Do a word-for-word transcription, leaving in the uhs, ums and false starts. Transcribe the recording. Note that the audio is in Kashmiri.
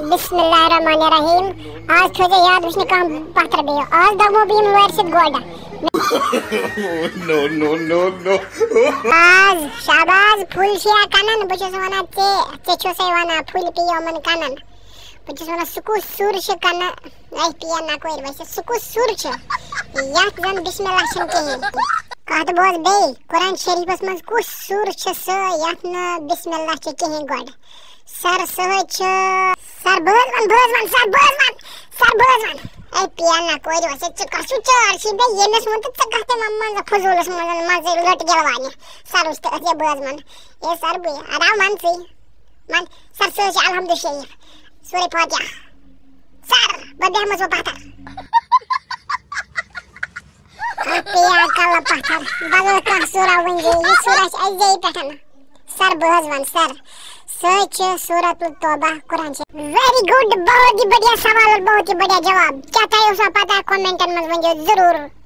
بسم اللہ الرحمن الرحیم۔ آز تھٲوزِ یاد، وٕچھ نہٕ کانٛہہ پتھر بیٚیہِ۔ آز دَمو بہٕ یِم لورِ سۭتۍ گۄڈٕ۔ No, no, no, no. آز شاباز، پھُلۍ چھِ یا کنن، بہٕ چھُس ونان ژےٚ، ژےٚ چھُسے ونان پھُلۍ پیٚیہِ یِمن کنن۔ بہٕ چھُس ونان سُہ کُس سُر چھُ کنن، اے پِیا نہ کورِ ویسے، سُہ کُس سُر چھُ؟ یتھ زن بسم اللہ چھُنہٕ کِہیٖنۍ۔ کتھ بوز بیٚیہِ، قرآن شریفس منٛز کُس سُر چھُ سُہ یتھ نہٕ بسم اللہ چھُ کِہیٖنۍ گۄڈٕ؟ سر سۭتۍ چھِ، سر بٲز ون، بٲز ون، سر بٲز ون، سر بٲز ون۔ اے پِیا نہ کورِ وسے، ژٕ کس چھُ چٲر چھِ بیٚیہِ ییٚمِس ووٚن تہٕ ژٕ کتھ تہِ وَن منٛزٕ فضوٗلس منٛز، منٛزٕ لٔٹ گِلوانہِ۔ سر وٕچھ تہٕ أتھۍ بٲز ون۔ اے سر بٕے، ادا ون ژٕے۔ ون، سر سۭتۍ چھِ الحمد شریف، سورہ فاتحہ۔ سر، بہٕ بیٚہمس وۄنۍ پتھر۔ اَتھ پیٚیہِ اَز کَلہٕ پَتھر۔ بدل کانٛہہ سورہ ؤنۍ زِ، یہِ سورہ چھِ اَسہِ زیٚیہِ پٮ۪ٹھ۔ سر، بہٕ حظ وَنہٕ، سر، سۄے چھِ سورۃ التوبہ، قرآن چھِ۔ Very good، بہت ہی بڑھیا سوال اور بہت ہی بڑھیا جواب۔ کیٛاہ تۄہہِ اوسوا پتہ؟ کمنٹن منٛز ؤنۍزیو ضروٗر۔